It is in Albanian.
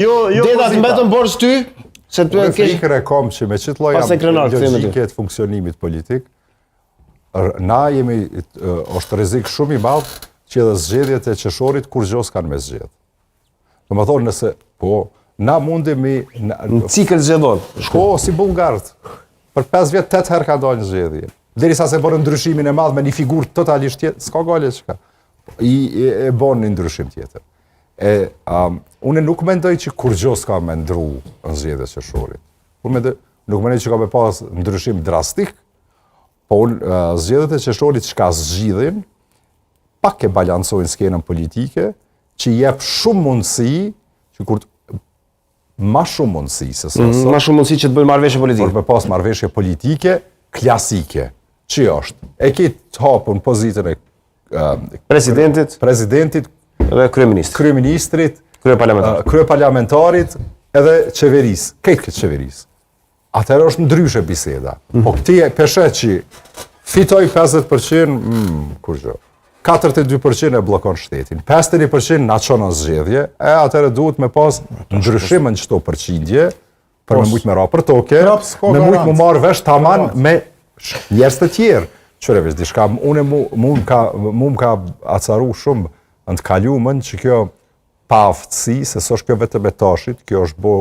Jo, jo Dedat pozita. mbetën borxh ty, se ty Unë e kesh frikën e kom që me qitë lloj Pas e krenar, kthehemi ty. logjike të funksionimit politik, na jemi, është rrezik shumë i madh që edhe zgjedhjet e qershorit kurgjo s'kan me zgjedh. Do më thonë nëse, po, na mundemi... Na, në cikël zgjedhor. Po, si bullgarët. Për 5 vjet 8 herë ka dalë në zgjedhje. Derisa se bërën ndryshimin e madh me një figurë totalisht tjetër, s'ka gale çka. I, e, e bon një ndryshim tjetër. E, um, unë nuk mendoj që kurgjo s'ka me ndru në zgjedhjet e qershorit. Unë mendoj, nuk mendoj që ka me pas ndryshim drastik, po unë, uh, zgjedhjet e qershorit çka zgjidhin, pak e balancojnë skenën politike, që jep shumë mundësi, që kur ma shumë mundësi se sa mm, Ma shumë mundësi që të bëjnë marrëveshje politike. Por me pas marrëveshje politike klasike, që është, e ki të hapun pozitën e presidentit, presidentit dhe kryeministrit, kryeministrit, kryeparlamentarit, kryeparlamentarit edhe qeverisë, krejt këtë qeverisë. Atëherë është ndryshe biseda. Mm -hmm. Po ti e pe sheh që fitoj 50%, mm, kurgjo. 42% e bllokon shtetin, 51% na çon në zgjedhje, e atëherë duhet me pas ndryshim në qëto përqindje, për me mujtë me ra për toke, me mujtë me marrë vesh taman me njerëz të tjerë. Qyre veç diçka, unë mu, mu më ka, mu më ka acaru shumë në të kalumen që kjo paaftësi, se s'është kjo vetëm e tashit, kjo është bo...